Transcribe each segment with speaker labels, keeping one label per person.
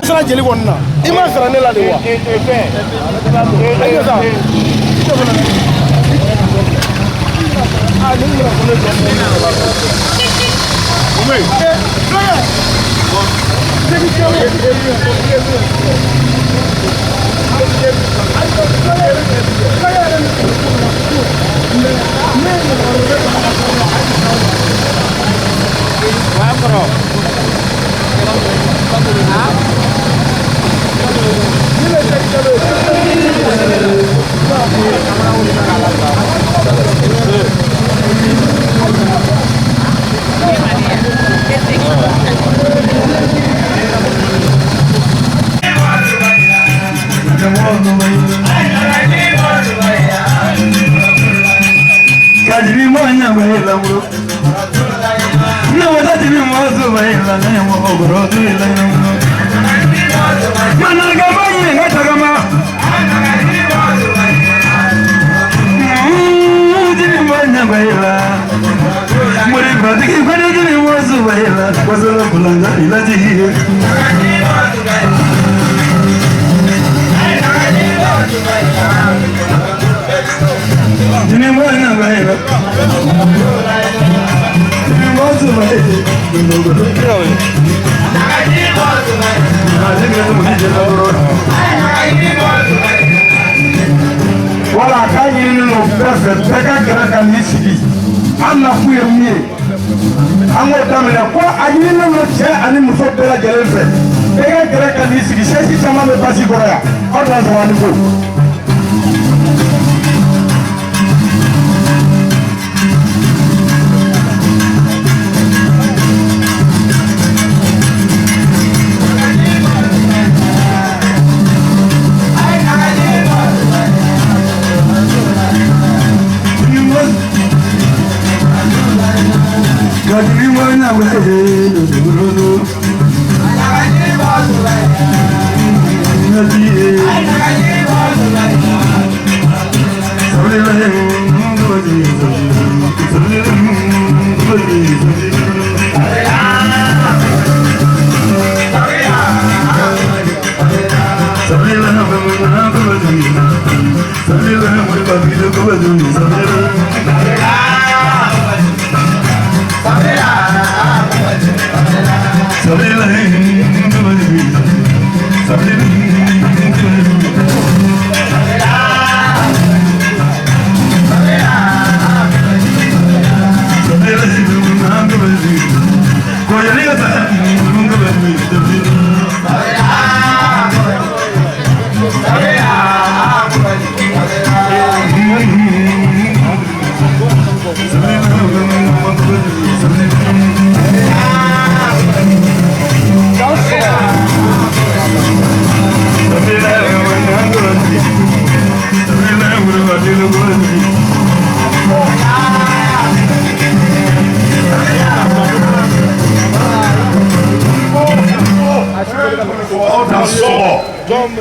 Speaker 1: Sera jeli kɔni na i ma sara ne la de wa ayi sa aa ni bɛna ko ne jɔ
Speaker 2: Wala k'a ɲininen don bɛɛ fɛ bɛɛ ka gɛrɛ ka n'i sigi an nakun ye mun ye an k'o daminɛ ko a ɲininen don cɛ ani muso bɛɛ lajɛlen fɛ bɛɛ ka gɛrɛ ka n'i sigi sɛsi caman bɛ basi kɔrɔ yan aw dan sɔrɔ ani ko.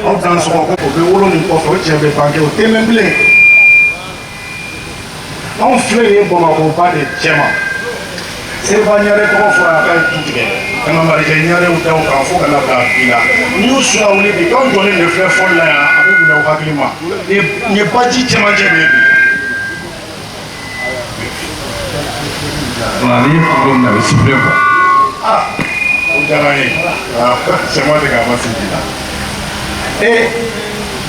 Speaker 1: Aw dan sɔgɔ ko o bɛ wolo nin kɔfɛ o cɛ bɛ bange o tɛ mɛn bilen. Anw filɛ nin ye Bamakɔba de cɛma. Seriba Ɲare tɔgɔ fɔra a ka du tigɛ ka na Marijɛ Ɲarew da o kan fo ka na bila bi la. N'i y'u su ka wuli bi k'anw jɔlen de filɛ fɔli la yan a bɛ bonya u hakili ma. Nin ye baji cɛmancɛ de ye bi.
Speaker 2: Nka n'i ye kunkolo minɛ a bɛ siffler quoi.
Speaker 1: Ah. diyara an ye. Sɛma de k'a ma se ji la. E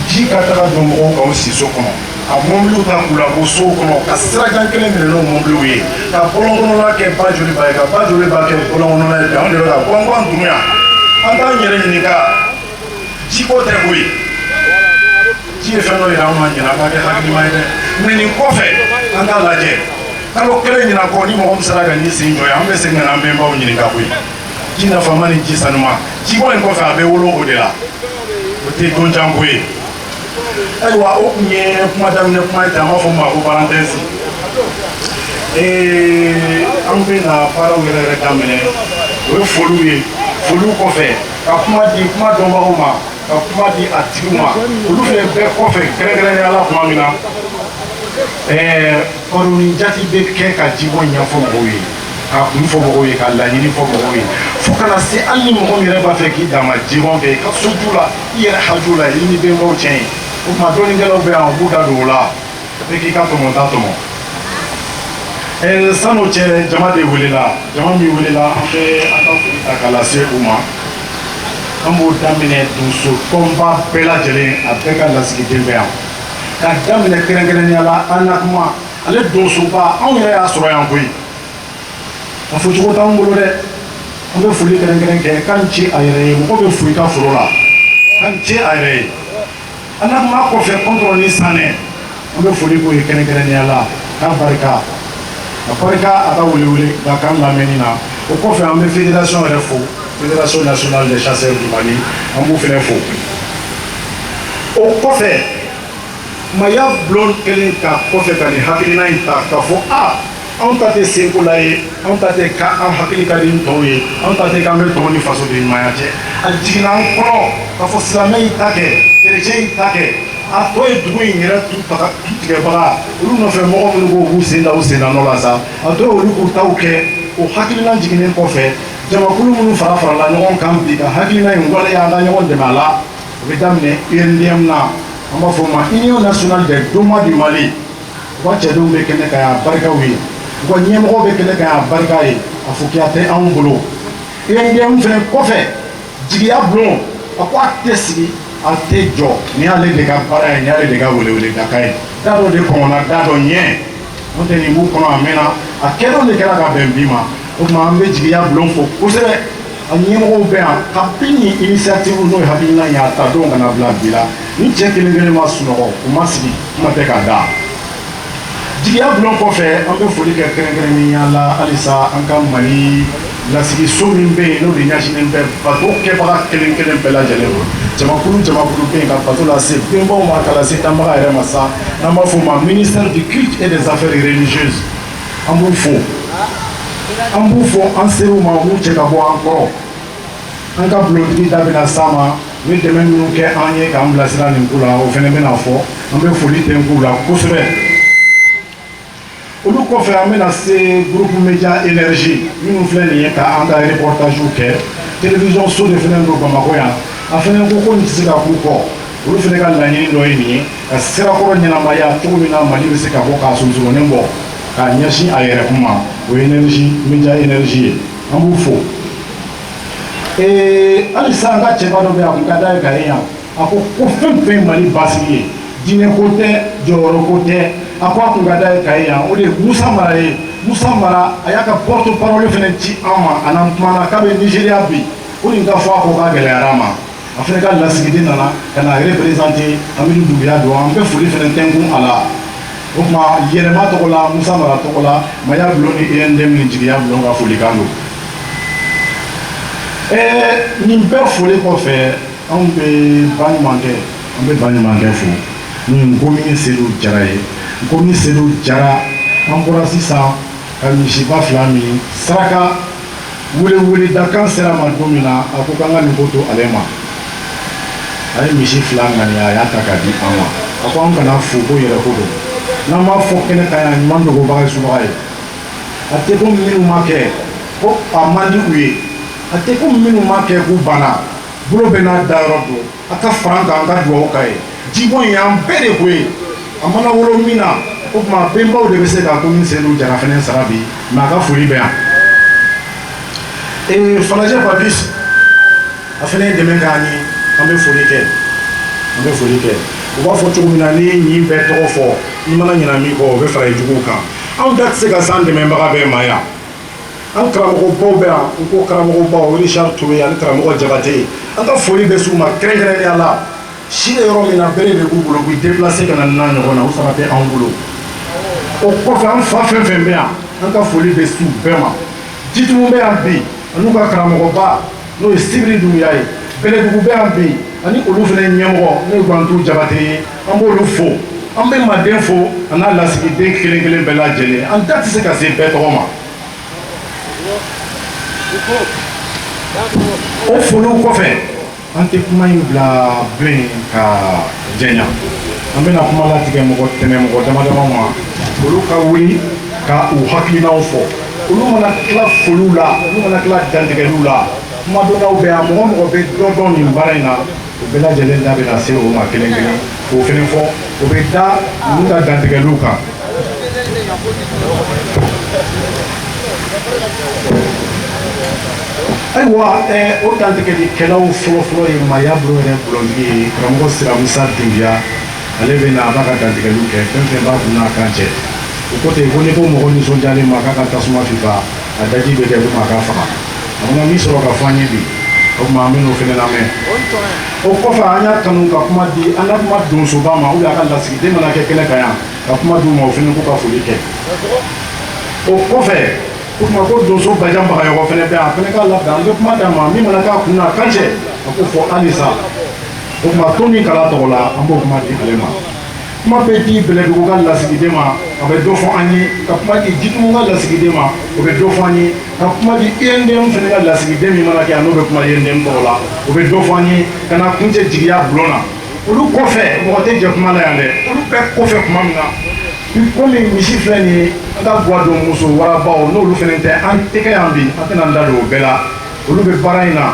Speaker 1: ji ka taga don mɔgɔw kan u siso kɔnɔ, ka mɔbiliw ta k'u labɔ sow kɔnɔ, ka sirajan kelen minɛ n'o mɔbiliw ye, ka bɔlɔn kɔnɔna kɛ ba joli ba ye, ka ba joli ba kɛ bɔlɔn kɔnɔna ye. Bi anw de bɛ ka gɔngɔn dun yan. An t'an yɛrɛ ɲininka, jiko tɛ koyi. Ji ye fɛn dɔ yira anw na ɲinan, an ka kɛ hakilima ye dɛ. Mɛ nin kɔfɛ, an k'a lajɛ, kalo kelen ɲinan kɔ, ni mɔgɔ min sera ka n'i sen jɔ yan, an bɛ segin ka na an bɛnbaw ɲininka koyi. Ji nafama ni ji sanuma, jibɔ in kɔfɛ, a bɛ wolo o de la, o tɛ don jan ko ye. Ayiwa, o tun ye kuma daminɛ kuma ye ten, an b'a fɔ min ma ko parenthèse. An bɛ na baaraw yɛrɛ yɛrɛ daminɛ, o ye foliw ye. Foliw kɔfɛ, ka kuma di kuma dɔnbagaw ma, ka kuma di a tigiw ma, olu fɛnɛ bɛɛ kɔfɛ, kɛrɛnkɛrɛnnenya la, tuma min na baroni jati bɛ kɛ ka jibɔ ɲɛfɔ mɔgɔw ye, ka kun fɔ mɔgɔw ye, ka laɲini fɔ mɔgɔw ye, fo ka na se hali ni mɔgɔ min yɛrɛ b'a fɛ k'i dama jibɔn kɛ i ka soju la, i yɛrɛ haju la, i ni bɛnbaw cɛ ye. O tuma dɔnnikɛlaw bɛ yan, u b'u da don o la, bɛɛ k'i ka tɔmɔta tɔmɔ. San'o cɛ, jama de welela. Jama min welela, an bɛ an ka foli ta k'a lase u ma. An b'o daminɛ donso tɔnba bɛɛ lajɛlen, a bɛɛ ka lasigiden bɛ yan, ka daminɛ kɛrɛnkɛrɛnnenya la ANACMA. Ale donsoba, anw yɛrɛ y'a sɔrɔ yan koyi, a fɔcogo t'anw bolo dɛ. An bɛ foli kɛrɛnkɛrɛn kɛ k'an ci a yɛrɛ ye. Mɔgɔ bɛ fo i ka foro la, k'an ci a yɛrɛ ye. ANACMA kɔfɛ, kɔntɔrɔ ni sanɛ, an bɛ foli k'o ye kɛrɛnkɛrɛnnenya la, k'a barika, a barika a ka welewele da kan lamɛnni na. O kɔfɛ, an bɛ fédération yɛrɛ fo, Fédération nationale des chasseurs du Mali, an b'u fɛnɛ fo. O kɔfɛ, maya bulon kɛlen ka kɔfɛ ka nin hakilina in ta k'a fɔ a anw ta tɛ senkola ye, anw ta tɛ ka an hakili ka di tɔw ye, anw ta tɛ k'an bɛ tɔw ni fasoden ɲumanya cɛ. A jiginna an kɔnɔ k'a fɔ silamɛ y'i ta kɛ, kerecɛn y'i ta kɛ, a tɔ ye dugu in yɛrɛ tu tigɛbaga, olu nɔfɛ mɔgɔ minnu ko k'u sen da u sen da nɔ la sa, a tɔ ye olu k'u taw kɛ. O hakilina jiginnen kɔfɛ, jamakulu minnu fara farala ɲɔgɔn kan bi ka hakilina in waleya, an ka ɲɔgɔn dɛmɛ a la, o bɛ daminɛ UNDM na, an b'a fɔ o ma Union nationale des Domas du Mali. U ka cɛdenw bɛ kɛnɛ kan yan, barikaw ye. U ka ɲɛmɔgɔw bɛ kɛnɛ kan yan, barika ye. A fukiya tɛ anw bolo. UNDM fɛnɛ kɔfɛ, jigiya bulon, a ko a tɛ sigi, a tɛ jɔ, nin y'ale de ka baara ye, nin y'ale de ka weleweledakan ye. Da dɔ de kɔngɔna da dɔ ɲɛ, n'o tɛ nin b'u kɔnɔ a mɛnna, a kɛlen de kɛra ka bɛn bi ma. O tuma, an bɛ jigiya bulon fo kosɛbɛ, a ɲɛmɔgɔw bɛ yan. Kabini nin initiative, n'o ye hakilina ye, a ta don ka na bila bi la, ni cɛ kelen kelen ma sunɔgɔ, u ma sigi, kuma tɛ ka da. Jigiya bulon kɔfɛ, an bɛ foli kɛ kɛrɛnkɛrɛnnenya la halisa an ka Mali lasigiso min bɛ yen, n'o de ɲɛsinnen bɛ bato kɛbaga kelen kelen bɛɛ lajɛlen ma, jamakulu jamakulu bɛ yen, ka bato lase benbaw ma, ka lase danbaga yɛrɛ ma sa, n'an b'a fɔ o ma ministère du culte et des affaires religieuses. An b'u fo, an b'u fo, an ser'u ma, u b'u cɛ ka bɔ an kɔrɔ. An ka bulontigi da bɛna s'a ma, u ye dɛmɛ minnu kɛ an ye k'an bilasira nin ko la, o fana bɛna fɔ. An bɛ foli tɛ k'u la kosɛbɛ. Olu kɔfɛ, an bɛna se groupe média énergie minnu filɛ nin ye ka an ka reportage kɛ. Télévision so de fana don Bamakɔ yan. A fana ko ko nin tɛ se ka k'u kɔ. Olu fana ka laɲini dɔ ye nin ye, ka sirakɔrɔ ɲɛnamaya cogo min na Mali bɛ se ka bɔ k'a sunsurunin bɔ k'a ɲɛsin a yɛrɛ kun ma, o ye énergie, média énergie ye. An b'u fo. Halisa an ka cɛba dɔ bɛ yen, a kun ka d'a ye ka ye yan. A ko ko fɛn fɛn ye Mali basigi ye, diinɛ ko tɛ, jɔyɔrɔ ko tɛ, a ko a kun ka d'a ye ka ye yan. O de ye Musa Mara ye. Musa Mara, a y'a ka porte parole fana ci an ma, a n'an kumana k'a bɛ Nigéria bi, ko nin ka fɔ a ko k'a gɛlɛyara a ma. A fana ka lasigiden nana ka na représenter Amidu Dunbiya don. An bɛ foli fana tɛnkun a la. O tuma, yɛlɛma tɔgɔ la, Musa Mara tɔgɔ la, Maya bulon ni UNDM ni jigiya bulon ka folikan don. Nin bɛɛ foli kɔfɛ, anw bɛ baɲumankɛ, an bɛ baɲumankɛ fo n'o ye Nkomi Sedu Jara ye. Nkomi Sedu Jara, an bɔra sisan ka misiba 2 min saraka. Weleweledakan sera ma don min na, a ko k'an ka nin ko to ale ma. A ye misi 2 ŋaniya, a y'a ta k'a di an ma. A ko an kana fo ko yɛrɛ ko don, n'an b'a fɔ kɛnɛ kan yan, ɲuman dogobaga ye subaga ye. A tɛ ko minnu ma kɛ ko a man di u ye, a tɛ ko minnu ma kɛ k'u banna, bolo bɛ n'a dayɔrɔ don. A ka fara an kan, an ka dugawu k'a ye. Jibɔn in y'an bɛɛ de ko ye, a mana wolo min na. O tuma, benbaw de bɛ se ka ko min Sedu Jara fana sara bi, mɛ a ka foli bɛ yan. Falajɛ Papis, a fana ye dɛmɛ k'an ye, an bɛ foli kɛ, an bɛ foli kɛ. U b'a fɔ cogo min na, n'i ye ɲin bɛɛ tɔgɔ fɔ, i mana ɲinɛ min kɔ, o bɛ fara i juguw kan. Anw da tɛ se ka s'an dɛmɛbaga bɛɛ ma yan. An karamɔgɔbaw bɛ yan, n ko karamɔgɔbaw Richard Touré ani karamɔgɔ Jabate, an ka foli bɛ s'u ma kɛrɛnkɛrɛnnenya la. Si bɛ yɔrɔ min na, bere de b'u bolo k'u déplacer ka na n'a ɲɔgɔn na, o sara tɛ anw bolo. O kɔfɛ, an fa fɛn fɛn bɛ yan, an ka foli bɛ s'u bɛɛ ma. Jitumu bɛ yan bi, an'u ka karamɔgɔba n'o ye Sibiri Dunbuya ye. Bɛlɛdugu bɛ yan bi, ani olu fana ɲɛmɔgɔ n'o ye Gwantu Jabate ye, an b'olu fo. An bɛ Maden fo a n'a lasigiden kelen kelen bɛɛ lajɛlen. An da tɛ se ka se bɛɛ tɔgɔ ma. O foliw kɔfɛ, an tɛ kuma in bila bilen ka jɛnya. An bɛna kuma latigɛ mɔgɔ tɛmɛ mɔgɔ dama dama ma, olu ka wuli ka u hakilinaw fɔ. Olu mana tila foliw la, olu mana tila dantigɛliw la, kumadonnaw bɛ yan, mɔgɔ mɔgɔ bɛ dɔ dɔn nin baara in na, o bɛɛ lajɛlen da bɛna se o ma kelen kelen k'o fɛnɛ fɔ. O bɛ da ninnu ka dantigɛliw kan. Ayiwa, o dantigɛlikɛlaw fɔlɔfɔlɔ ye maaya bulon yɛrɛ bulontigi ye, karamɔgɔ Siramusa Dunbiya. Ale bɛ na, a b'a ka dantigɛliw kɛ, fɛn fɛn b'a kun n'a kan cɛ. O ko ten ko n'i ko mɔgɔ nisɔndiyalen ma k'a ka tasuma fifa, a daji bɛ kɛ komi a ka faga. A mana min sɔrɔ ka fɔ an ye bi, o tuma an bɛ n'o fɛnɛ lamɛn. O kɔfɛ, an y'a kanu ka kuma di an ka kuma donsoba ma, ou bien a ka lasigiden mana kɛ kɛnɛ kan yan, ka kuma d'u ma, o fɛnɛ k'u ka foli kɛ. O kɔfɛ, o tuma ko donso Bajan Bagayɔgɔ fɛnɛ bɛ yan, a fɛnɛ k'a labɛn, an bɛ kuma d'a ma, min mana k'a kun na kan cɛ, a k'o fɔ halisa. O tuma tɔn ni kala tɔgɔ la, an b'o kuma di ale ma. Kuma bɛ di Bɛlɛdugu ka lasigiden ma, a bɛ dɔ fɔ an ye. Ka kuma di Jitumu ka lasigiden ma, o bɛ dɔ fɔ an ye. Ka kuma di UNDM fɛnɛ ka lasigiden min mana kɛ yan, n'o bɛ kuma UNDM tɔgɔ la, o bɛ dɔ fɔ an ye. Ka na kuncɛ jigiya bulon na. Olu kɔfɛ, mɔgɔ tɛ jɛ kuma la yan dɛ. Olu bɛɛ kɔfɛ, kuma min na komi misi filɛ nin ye, an ka guwa don muso warabaw, n'olu fɛnɛ tɛ an tɛ kɛ yan bi, an tɛna an da don o bɛɛ la. Olu bɛ baara in na.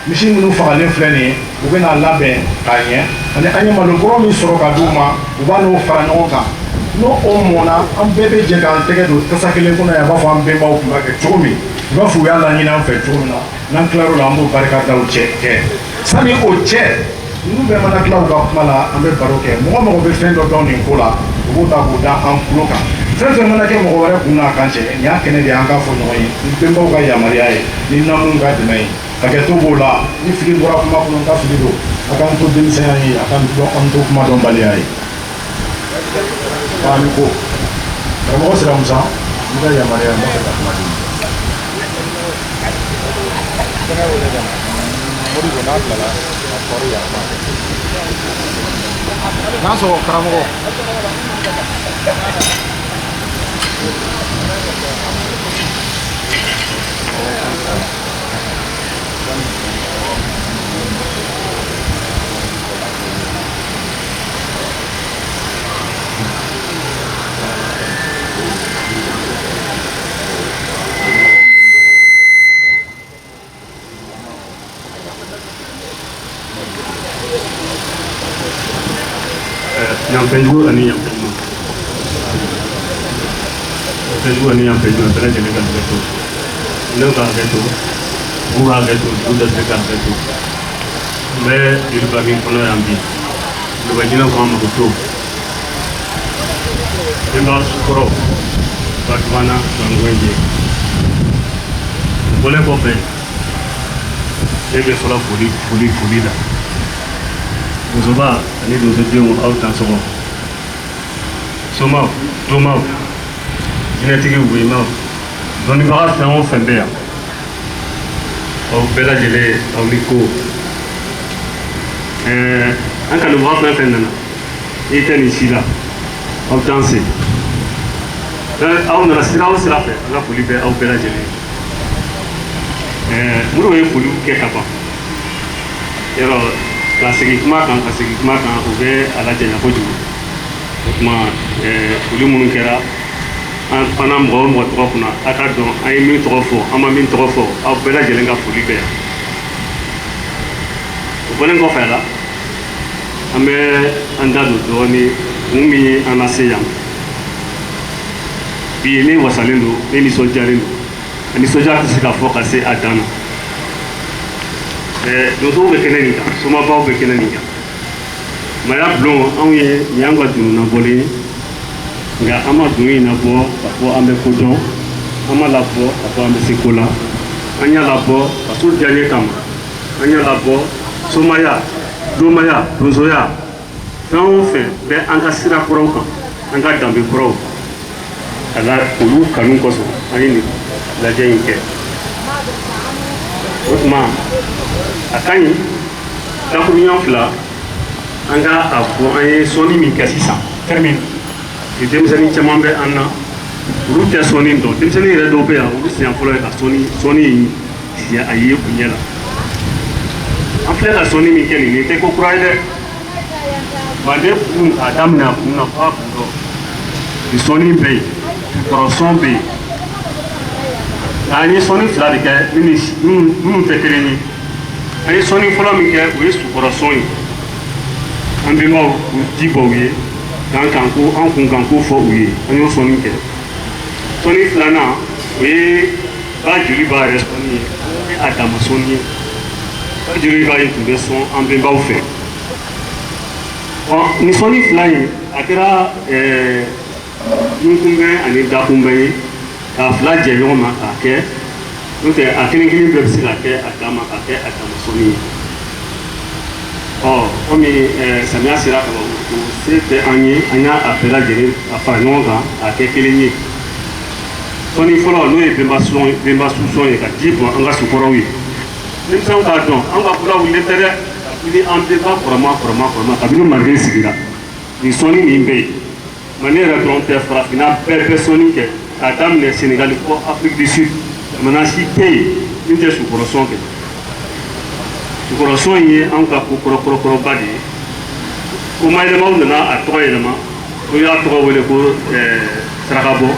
Speaker 1: Misi minnu fagalen filɛ nin ye, u bɛna labɛn k'a ɲɛ, ani an ye malokɔrɔ min sɔrɔ ka d'u ma, u b'a n'o fara ɲɔgɔn kan. N'o o mɔnna, an bɛɛ bɛ jɛ k'an tɛgɛ don tasa kelen kɔnɔ yan, a b'a fɔ an bɛnbaw tun b'a kɛ cogo min, i b'a fɔ u y'a laɲini an fɛ cogo min na. N'an tilar'o la, an b'o barika daw cɛ kɛ. Sani o cɛ, ninnu bɛɛ mana tila u ka kuma la, an bɛ baro kɛ. Mɔgɔ mɔgɔ bɛ fɛn dɔ dɔn nin ko la, u b'o ta k'o da an tulo kan. Fɛn fɛn mana kɛ mɔgɔ wɛrɛ kun n'a kan cɛ, nin y'a kɛnɛ de ye, an k'a fɔ ɲɔgɔn ye ni bɛnbaw ka yamaruya ye, ni namuw ka dɛmɛ ye. Hakɛto b'o la, ni fili bɔra kuma kɔnɔ, n ka fili don, a k'an to denmisɛnya ye, a k'an to kuma dɔnbaliya ye. Ni ko karamɔgɔ Siramusa, n ka yamaruya, n b'a fɛ ka kuma di.
Speaker 3: N'a sɔrɔ karamɔgɔ.
Speaker 4: Yanfɛnjugu ani yanfɛnjugu, yanfɛnjugu ani yanfɛnjugu, bɛɛ lajɛlen ka hakɛ to, ne ka hakɛ to, dugu ka hakɛ to, dugu dɛsɛ ka hakɛ to. N bɛ Joliba min kɔnɔ yan bi, Joliba jinɛ ko an mako to denba sukɔrɔ Batubana Gangwɛnjɛ. O bɔlen kɔfɛ, ne bɛ fɔlɔ foli foli foli la. Donsoba ani donsodenw, aw dansɔgɔ. Somaw, domaw, jinɛtigiw, wemaw, dɔnnibaga fɛn o fɛn bɛ yan, aw bɛɛ lajɛlen aw ni ko. An kanubaga fɛn fɛn nana, i tɛ nin si la, aw t'an se. Aw nana sira o sira fɛ, an ka foli bɛ aw bɛɛ lajɛlen. Minnu ye foliw kɛ ka ban, yɔrɔ ka segin kuma kan, ka segin kuma kan, o bɛ a lajɛnya kojugu. O tuma foli minnu kɛra, an fana mɔgɔ o mɔgɔ tɔgɔ kunna, a ka dɔn an ye min tɔgɔ fɔ, an ma min tɔgɔ fɔ, aw bɛɛ lajɛlen ka foli bɛ yan. O bɔlen kɔfɛ a la, an bɛ an da don dɔɔnin kun min ye an lase yan bi. Ne wasalen don, ne nisɔndiyalen don, a nisɔndiya tɛ se ka fɔ ka se a dan na. Donsow bɛ kɛnɛ nin kan, somabaw bɛ kɛnɛ nin kan. Maya bulon, anw ye nin y'an ka dunun nabɔlen ye, nka an ma dun in nabɔ ka fɔ an bɛ ko dɔn, an ma labɔ ka fɔ an bɛ se ko la. An y'a labɔ faso diyaɲɛ kama, an y'a labɔ somaya, domaya, donsoya, fɛn o fɛn bɛ an ka sira kɔrɔw kan, an ka danbe kɔrɔw a la, olu kanu kosɔn an ye nin lajɛ in kɛ. O tuma a ka ɲi dakuruɲa fila an ka a fɔ an ye sɔnni min kɛ sisan.
Speaker 1: Termine.
Speaker 4: Denmisɛnnin caman bɛ an na, olu tɛ sɔnni dɔn. Denmisɛnnin yɛrɛ dɔw bɛ yan, olu siɲɛ fɔlɔ ye ka sɔnni in siɲɛ a ye u ɲɛ la. An filɛ ka sɔnni min kɛ nin, nin tɛ ko kura ye dɛ. Manden kun k'a daminɛ a kun na f'a kun dɔn, nin sɔnni bɛ yen, kɔrɔsɔn bɛ yen. Nka an ye sɔnni fila de kɛ minnu tɛ kelen ye. An ye sɔnni fɔlɔ min kɛ, o ye sukɔrɔsɔn ye. An bɛnbaw u ji bɔ u ye k'an kan ko an kun kan ko fɔ u ye, an y'o sɔnni kɛ. Sɔnni filanan, o ye ba joliba yɛrɛ sɔnni ye, o ye a dama sɔnni ye. Ba joliba in tun bɛ sɔn an bɛnbaw fɛ. Ɔ, nin sɔnni fila in, a kɛra nunkunbɛn ani dakunbɛn ye k'a fila jɛ ɲɔgɔn ma k'a kɛ. N'o tɛ, a kelen kelen bɛɛ bɛ se ka kɛ a dan ma, k'a kɛ a dama sɔnni ye. Ɔ, komi samiya sera ka ban, o se tɛ an ye, an y'a a bɛɛ lajɛlen a fara ɲɔgɔn kan k'a kɛ kelen ye. Sɔnni fɔlɔ, n'o ye bɛnba susɔn ye, ka ji bɔn an ka sukɔrɔw ye. Denmisɛnw k'a dɔn, an ka kula wulilen tɛ dɛ. Kabini an bɛnba kɔrɔma kɔrɔma kɔrɔma, kabini Manden sigira, nin sɔnni nin bɛ yen. Manden yɛrɛ dɔrɔn tɛ, farafinna bɛɛ bɛ sɔnni kɛ, k'a daminɛ Senegali fɔ Afrique du Sud. Jamana si tɛ yen min tɛ sukɔrɔsɔn kɛ. Sukɔrɔsɔn in ye anw ka ko kɔrɔkɔrɔkɔrɔba de ye. Ko mayɛlɛmaw nana a tɔgɔ yɛlɛma. Dɔw y'a tɔgɔ wele ko sarakabɔ,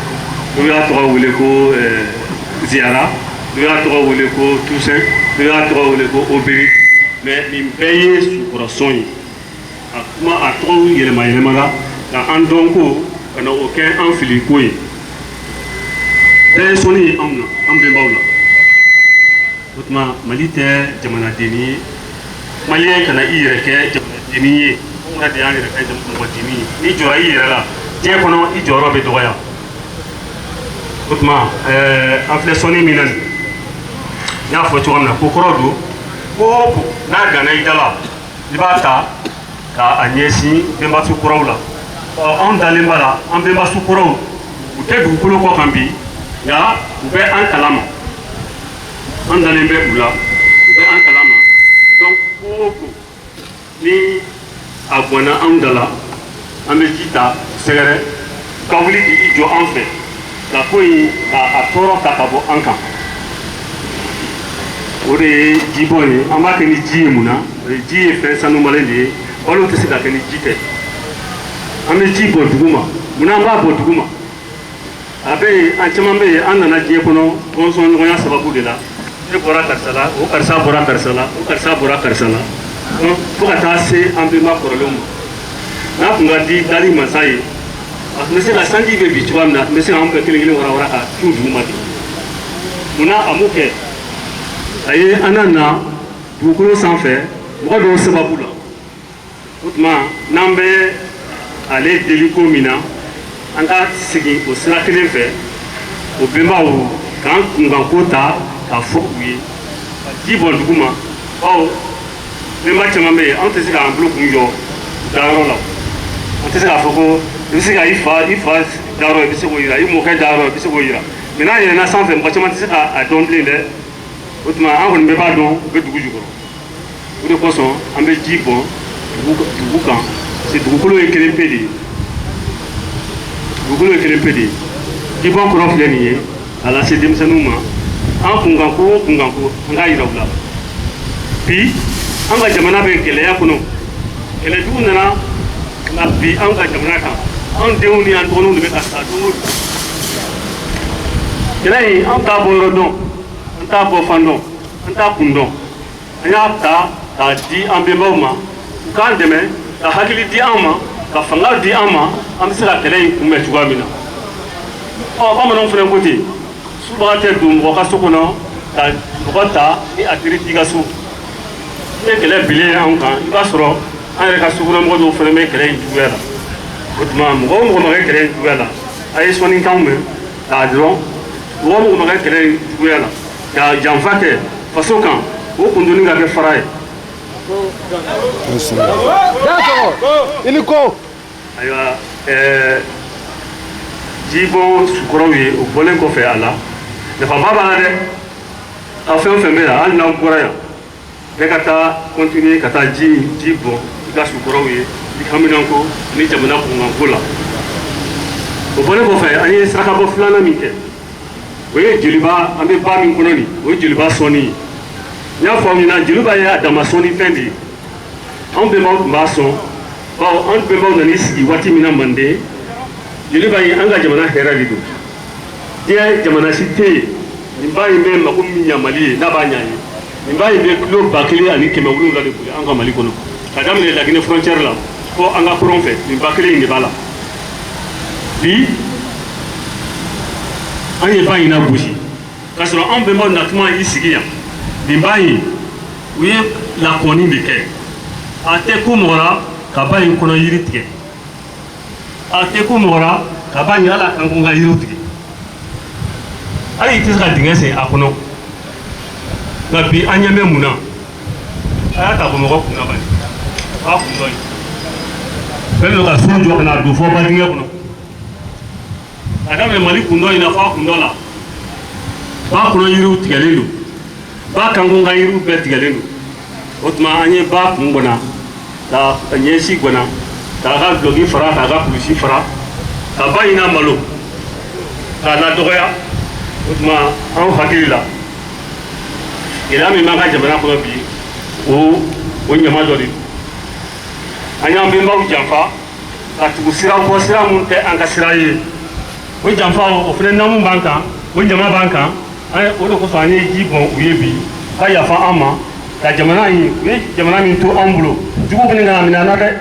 Speaker 4: dɔw y'a tɔgɔ wele ko ziyara, dɔw y'a tɔgɔ wele ko Toussaint, dɔw y'a tɔgɔ wele ko Obéri, mais nin bɛɛ ye sukɔrɔsɔn ye. A kuma a tɔgɔw yɛlɛma yɛlɛmara ka an dɔn ko ka na o kɛ an fili ko ye. Bɛɛ ye sɔnni ye anw na, an bɛnbaw la. O tuma Mali tɛ jamanadenni ye. Maliyɛn kana i yɛrɛ kɛ jamanadenni ye. Anw yɛrɛ de y'an yɛrɛ kɛ mɔgɔdenni ye. N'i jɔra i yɛrɛ la diɲɛ kɔnɔ, i jɔyɔrɔ bɛ dɔgɔya. O tuma an filɛ sɔnni min na nin, n y'a fɔ cogo min na, ko kɔrɔ don. Ko o ko n'a ganna i da la, i b'a ta k'a ɲɛsin bɛnbasu kɔrɔw la. Ɔ, anw dalen b'a la, an bɛnbasu kɔrɔw, u tɛ dugukolo kɔ kan bi, nka u bɛ an kalama. An dalen bɛ u la, u bɛ an kalama. Donc ko o ko ni a gwanna anw da la, an bɛ ji ta sɛgɛrɛ ka wuli k'i jɔ an fɛ ka ko in ka a tɔɔrɔ ta ka bɔ an kan. O de ye jibɔn ye. An b'a kɛ ni ji ye. Mun na? Ji ye fɛn sanumalen de ye, balo tɛ se ka kɛ ni ji tɛ. An bɛ ji bɔn dugu ma. Mun na an b'a bɔn dugu ma? A bɛ yen, an caman bɛ yen, an nana diɲɛ kɔnɔ bɔnsɔn ɲɔgɔnya sababu de la. Ne bɔra karisa la, o karisa bɔra karisa la, o karisa bɔra karisa la, fo ka taa se an bɛnba kɔrɔlenw ma. N'a tun ka di dali masa ye, a tun bɛ se ka sanji bɛ bi cogoya min na, a tun bɛ se k'an bɛɛ kelen kelen wara wara ka tu dugu ma ten. Munna a m'o kɛ? A ye an na dugukolo sanfɛ mɔgɔ dɔw sababu la. O tuma n'an bɛ ale deli ko min na, an ka segin o sira kelen fɛ, o bɛnbaw k'an kunkanko ta k'a fɔ u ye, ka ji bɔn dugu ma. Bawo bɛnba caman bɛ yen, anw tɛ se k'an bolo kun jɔ dayɔrɔ la. An tɛ se k'a fɔ ko i bɛ se ka i fa dayɔrɔ, i bɛ se k'o yira, i mɔkɛ dayɔrɔ, i bɛ se k'o yira, mais n'a yɛlɛnna sanfɛ, mɔgɔ caman tɛ se k'a dɔn bilen dɛ. O tuma an kɔni bɛɛ b'a dɔn u bɛ dugu jukɔrɔ. O de kosɔn an bɛ ji bɔn dugu kan, parce que dugukolo ye kelen pe de ye. Dugukolo ye kelen pe de ye. Jibɔn kɔrɔ filɛ nin ye k'a lase denmisɛnninw ma. An kunkanko o kunkanko, an k'a yira u la. Bi an ka jamana bɛ gɛlɛya kɔnɔ, kɛlɛjugu nana ka bi an ka jamana kan. An denw ni an dɔgɔninw de bɛ ka sa don o don. Kɛlɛ in, an t'a bɔ yɔrɔ dɔn, an t'a bɔ fan dɔn, an t'a kun dɔn. An y'a ta k'a di an bɛnbaw ma, u k'an dɛmɛ ka hakili di an ma, ka fanga di an ma, an bɛ se ka kɛlɛ in kunbɛn cogoya min na. Ɔ, bamananw fana ko ten, subaga tɛ don mɔgɔ ka so kɔnɔ ka mɔgɔ ta ni a teri t'i ka so. N'i ye kɛlɛ bilen ye anw kan, i b'a sɔrɔ an yɛrɛ ka sokɔnɔmɔgɔ dɔw fana bɛ kɛlɛ in juguya la. O tuma, mɔgɔ o mɔgɔ ma kɛ kɛlɛ in juguya la, a ye sɔnnikanw mɛn k'a dɔrɔn. Mɔgɔ o mɔgɔ ma kɛ kɛlɛ in juguya la ka janfa kɛ faso kan, o kundoni ka kɛ fara ye.
Speaker 3: I ni ko.
Speaker 4: Ayiwa, jibɔn sukɔrɔw ye, o bɔlen kɔfɛ a la, nafaba b'a la dɛ. Aw fɛn o fɛn bɛ yan, hali n'aw bɔra yan, bɛɛ ka taa continuer ka taa ji bɔn i ka sukɔrɔw ye, i haminanko ni jamana kunkanko la. O bɔlen kɔfɛ, an ye sarakabɔ filanan min kɛ, o ye joliba. An bɛ ba min kɔnɔ nin, o ye joliba sɔnni ye. N y'a fɔ aw ɲɛna, joliba ye a dama sɔnni fɛn de ye. Anw bɛnbaw tun b'a sɔn, bawo an bɛnbaw nan'i sigi waati min na Manden, joliba in, an ka jamana hɛrɛ de don. Diɲɛ jamana si tɛ yen nin ba in bɛ mako min ɲa Mali ye n'a b'a ɲa ye. Nin ba in bɛ kilo 1700 de boli an ka Mali kɔnɔ, ka daminɛ Laginɛ frontière la fo an ka kɔrɔn fɛ. Nin ba kelen in de b'a la. Bi, an ye ba in lagosi k'a sɔrɔ anw bɛnbaw natuma i sigi yan. Nin ba in, u ye lakɔni de kɛ. A tɛ ko mɔgɔ la ka ba in kɔnɔ yiri tigɛ, a tɛ ko mɔgɔ la ka ba in ala kan ko ka yiriw tigɛ, hali i tɛ se ka dingɛ sen a kɔnɔ. Nka bi, an ɲɛ bɛ mun na? A y'a ta Bamakɔ kun na bani, a kun dɔ ye bɛɛ bɛ ka so jɔ ka na don fɔ ba dingɛ kɔnɔ, ka daminɛ Mali kun dɔ in na fɔ a kun dɔ la. Ba kɔnɔ yiriw tigɛlen don, ba kankun ka yiriw bɛɛ tigɛlen don. O tuma, an ye ba kun gɔnna ka ɲɛsi gɔnna, k'a ka dulɔki fara, k'a ka kulusi fara, ka ba in malo k'a ladɔgɔya. O tuma, anw hakili la, gɛlɛya min b'an ka jamana kɔnɔ bi, o ɲama dɔ de don. An y'an bɛnbaw janfa ka tugu sira kɔ, sira mun tɛ an ka sira ye. O janfa, o fana namu b'an kan, o ɲama b'an kan. O de kosɔn an ye ji bɔn u ye bi, ka yafa an ma ka jamana in. U ye jamana min to anw bolo, jugu fana kana minɛ an na dɛ.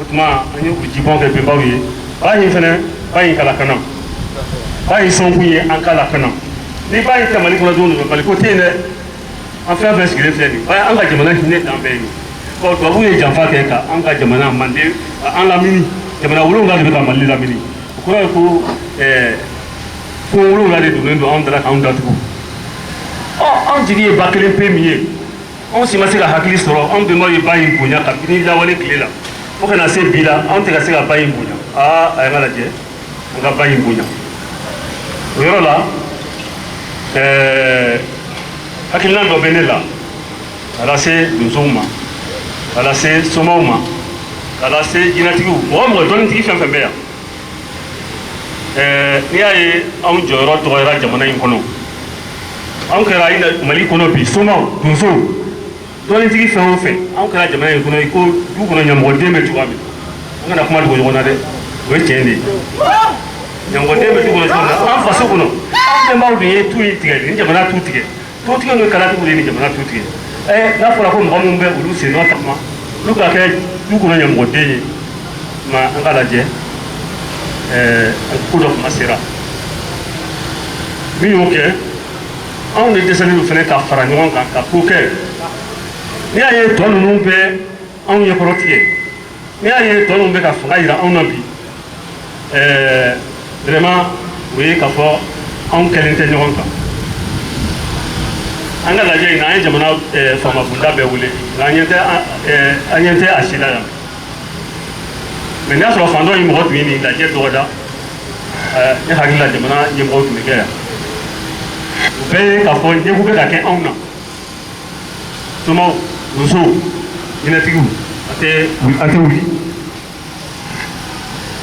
Speaker 4: O tuma, an ye o jibɔn kɛ bɛnbaw ye. Ba in fana, ba in ka lakana, ba in sɔnkun ye an ka lakana. Ni ba in tɛ Mali kɔnɔ don dɔ, Mali ko tɛ yen dɛ. An fɛn fɛn sigilen filɛ nin ba, an ka jamana hinɛ dan bɛɛ ye. Ɔ, tubabuw ye janfa kɛ ka an ka jamana Manden ka an lamini. Jamana 7 de bɛ ka Mali lamini. O kɔrɔ ye ko ko 7 de donnen don anw da la k'anw datugu. Ɔ, anw jigi ye ba kelen pe min ye, anw si ma se ka hakili sɔrɔ. Anw bɛnbaw ye ba in bonya kabini lawale tile la fo ka na se bi la, anw tɛ ka se ka ba in bonya. Aa, a ye ka lajɛ an ka ba in bonya. O yɔrɔ la, hakilina dɔ bɛ ne la ka lase donsow ma, ka lase somaw ma, ka lase jinɛtigiw, mɔgɔ mɔgɔ dɔnnitigi fɛn fɛn bɛ yan. N'i y'a ye anw jɔyɔrɔ dɔgɔyara jamana in kɔnɔ, anw kɛra Mali kɔnɔ bi, somaw, donsow, dɔnnitigi fɛn o fɛn, anw kɛra jamana in kɔnɔ i ko du kɔnɔ ɲamɔgɔden bɛ cogoya min. An kana kuma dogo ɲɔgɔn na dɛ, o ye tiɲɛ de ye. Ɲamɔgɔden bɛ du kɔnɔ cogo min na, an faso kɔnɔ, an bɛnbaw de ye tu in tigɛ, nin jamana tu tigɛ. Tutigiw ni kalatigiw de ye nin jamana tu tigɛ. N'a fɔra ko mɔgɔ minnu bɛ olu sen nɔ tagama, olu ka kɛ du kɔnɔ ɲamɔgɔden ye, ma an ka lajɛ. Ko dɔ kuma sera min y'o kɛ, anw de dɛsɛlen don fana ka fara ɲɔgɔn kan ka ko kɛ. N'i y'a ye tɔ ninnu bɛ anw ɲɛkɔrɔ tigɛ, n'i y'a ye tɔ ninnu bɛ ka fanga yira anw na bi, vraiment, o ye k'a fɔ anw kɛlen tɛ ɲɔgɔn kan. An ka lajɛ in na, an ye jamana faamabonda bɛɛ wele, nka an ɲɛ tɛ a si la yan. Mais n'a sɔrɔ fan dɔ in mɔgɔ tun ye nin lajɛ dɔgɔda, ne hakili la, jamana ɲɛmɔgɔw tun bɛ kɛ yan. O bɛɛ ye k'a fɔ ɲɛko bɛ ka kɛ anw na. Somaw, donsow, jinɛtigiw, an tɛ wuli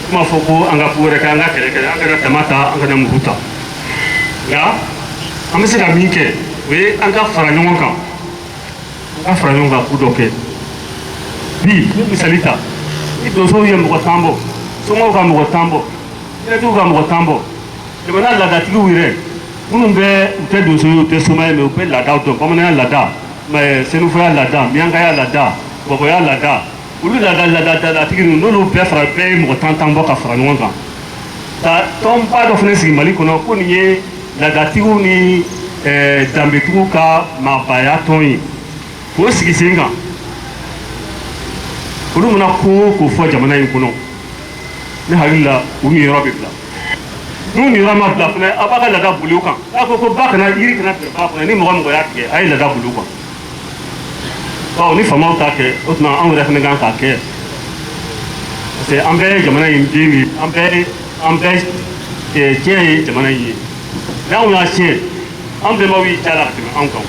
Speaker 4: kuma fɔ ko an ka ko wɛrɛ kɛ, an ka kɛlɛ kɛ, an kana tama ta, an kana muru ta. Nka an bɛ se ka min kɛ, o ye an ka fara ɲɔgɔn kan, an ka fara ɲɔgɔn kan ko dɔ kɛ. Bi, n bɛ misali ta: ni donsow ye mɔgɔ 10 bɔ, somaw ka mɔgɔ 10 bɔ, jinɛtigiw ka mɔgɔ 10 bɔ, jamana laadatigiw yɛrɛ minnu bɛ, u tɛ donso ye, u tɛ soma ye, mais u bɛ laadaw dɔn, bamananya laada, senufoya laada, miyankaya laada, bɔbɔya laada, olu laada laadatigi ninnu, n'olu bɛɛ fara, bɛɛ ye mɔgɔ 10 10 bɔ ka fara ɲɔgɔn kan ka tɔnba dɔ fana sigi Mali kɔnɔ, ko nin ye laadatigiw ni danbetigiw ka maabaya tɔn ye. K'o sigi sen kan. Olu mana ko o ko fɔ jamana in kɔnɔ, ne hakili la, u niyɔrɔ bɛ bila. N'u niyɔrɔ ma bila fana, aw b'a ka laada boli o kan. N'a ko ko ba kana yiri kana tigɛ ba kɔnɔ, ni mɔgɔ mɔgɔ y'a tigɛ, a ye laada boli o kan. Bawo ni faamaw t'a kɛ, o tuma anw yɛrɛ fana kan k'a kɛ, parce que an bɛɛ ye jamana in den ye, an bɛɛ tiɲɛ ye jamana in ye. N'anw y'a tiɲɛ, an bɛnbaw y'i caya la ka tɛmɛ anw kan.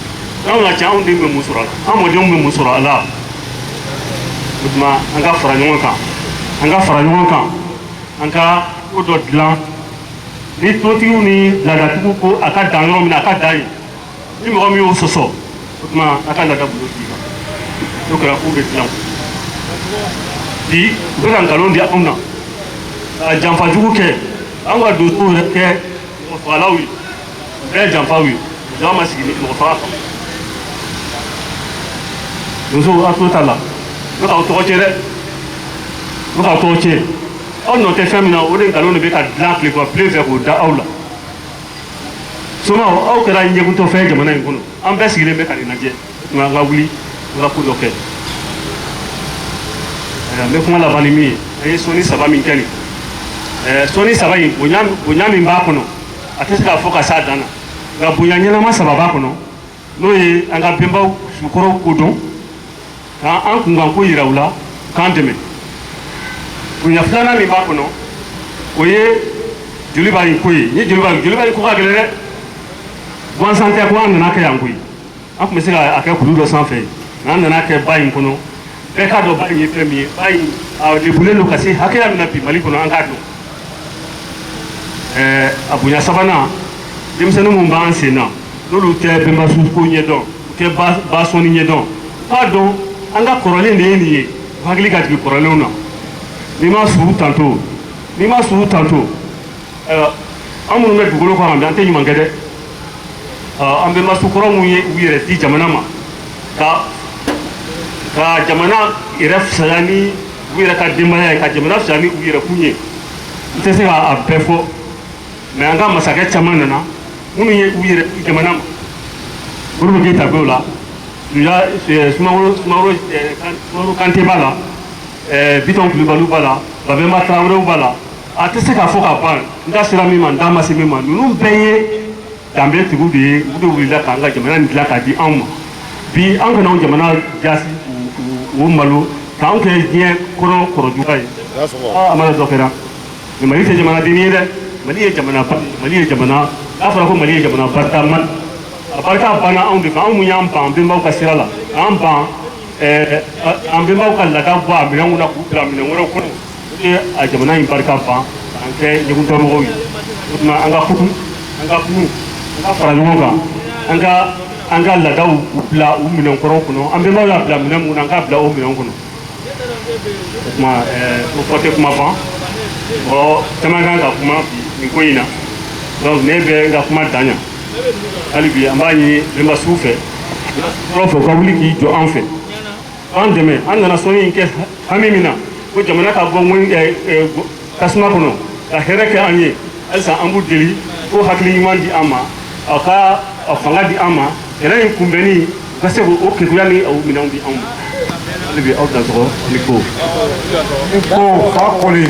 Speaker 4: N'anw y'a tiɲɛ, anw den bɛ mun sɔrɔ a la? An mɔdenw bɛ mun sɔrɔ a la? O tuma an ka fara ɲɔgɔn kan, an ka fara ɲɔgɔn kan, an ka ko dɔ dilan. Ni tontigiw ni laadatigiw ko a ka dan yɔrɔ min na, a ka dan yen. Ni mɔgɔ min y'o sɔsɔ, o tuma a ka laada bolo d'i kan. N'o kɛra, k'u bɛ dilan. Bi u bɛ ka nkalon di anw na, ka janfa jugu kɛ, an ka donsow yɛrɛ kɛ mɔgɔ fagalaw ye. U bɛɛ ye janfaw ye. Donsoya ma sigi ni mɔgɔ faga kan. Donsow, aw tulo t'a la, u bɛ k'aw tɔgɔ tiɲɛ dɛ, u bɛ k'aw tɔgɔ tiɲɛ. Aw nɔ tɛ fɛn min na, o de nkalon de bɛ ka dilan tilekura bilen fɛ k'o da aw la. Somaw, aw kɛra ɲɛguntɔfɛn jamana in kɔnɔ. An bɛɛ sigilen bɛ ka nin lajɛ. Nka an ka wuli, an ka ko dɔ kɛ. N bɛ kuma laban ni min ye, an ye sɔnni saba min kɛ nin, sɔnni saba in, bonya bonya min b'a kɔnɔ, a tɛ se k'a fɔ ka s'a dan na. Nka bonya ɲɛnama saba b'a kɔnɔ, n'o ye an ka bɛnbaw sukɔrɔw kodɔn, k'an kunkanko yira u la, k'an dɛmɛ. Bonya filanan min b'a kɔnɔ, o ye Joliba in ko ye. Ni Joliba in ko ka gɛlɛn dɛ, gansan tɛ ko an nana kɛ yan koyi. An tun bɛ se k'a kɛ kulu dɔ sanfɛ, nka an nana kɛ ba in kɔnɔ. Bɛɛ k'a dɔn ba in ye fɛn min ye. Ba in a lebulen don ka se hakɛya min na bi Mali kɔnɔ, an k'a dɔn. A bonya sabanan, denmisɛnnin minnu b'an sen na, n'olu tɛ bɛnbasu ko ɲɛdɔn, u tɛ ba sɔnni ɲɛdɔn, u k'a dɔn an ka kɔrɔlen de ye nin ye. U hakili ka jigin kɔrɔlenw na. N'i ma suru tanto, n'i ma suru tanto, ayiwa, an minnu bɛ dugukolo kɔ kan bi, an tɛ ɲuman kɛ dɛ. An bɛnbasu kɔrɔ minnu ye u yɛrɛ di jamana ma, ka jamana yɛrɛ fisaya ni u yɛrɛ ka denbaya ye, ka jamana fisaya ni u yɛrɛ kun ye, n tɛ se k'a bɛɛ fɔ. Mais an ka masakɛ caman nana, minnu ye u yɛrɛ di jamana ma. Modibo Keyita b'o la, Sumaworo Kante b'a la, Bitɔn Kulubaliw b'a la, Babɛnba Tarawelew b'a la. A tɛ se k'a fɔ ka ban. N da sera min ma, n da ma se min ma. Ninnu bɛɛ ye danbetigiw de ye. U de wulila k'an ka jamana nin dilan k'a di anw ma. Bi an kana anw jamana jasi o malo k'anw kɛ diɲɛ kɔnɔ kɔrɔjuguya ye. Aa, a mana dɔ kɛra, mais Mali tɛ jamanaden ye dɛ. Mali ye jamana, Mali ye jamana. N'a fɔra ko Mali ye jamana barikama, a barika banna anw de fɛ. Anw mun y'an ban an bɛnbaw ka sira la, k'an ban an bɛnbaw ka laada bɔ a minɛnw na k'u bila minɛn wɛrɛw kɔnɔ, o de ye a jamana in barika ban, k'an kɛ ɲɛguntɔmɔgɔw ye. O tuma an ka kutu, an ka kunu, an ka fara ɲɔgɔn kan, an ka laadaw bila u minɛn kɔrɔw kɔnɔ. An bɛnbaw y'a bila minɛn mun na, an k'a bila o minɛn kɔnɔ. O tuma o fɔ tɛ kuma ban. Mɔgɔ caman kan ka kuma bi nin ko in na. Donc ne bɛ n ka kuma dan yan. Hali bi an b'a ɲini bɛnbasiw fɛ, fɔlɔ fɛ, u ka wuli k'i jɔ an fɛ, an dɛmɛ. An nana sɔnni in kɛ hami min na, ko jamana ka bɔ tasuma kɔnɔ ka hɛrɛ kɛ an ye. Halisa an b'u deli ko hakili ɲuman di an ma, a ka a fanga di an ma, kɛlɛ in kunbɛnni, u ka se k'o kekuya ni o minɛnw di anw ma. Hali bi aw dansɔgɔ ni ko.
Speaker 1: Ko Fakoli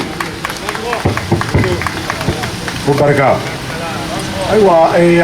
Speaker 1: ko barika. Ayiwa.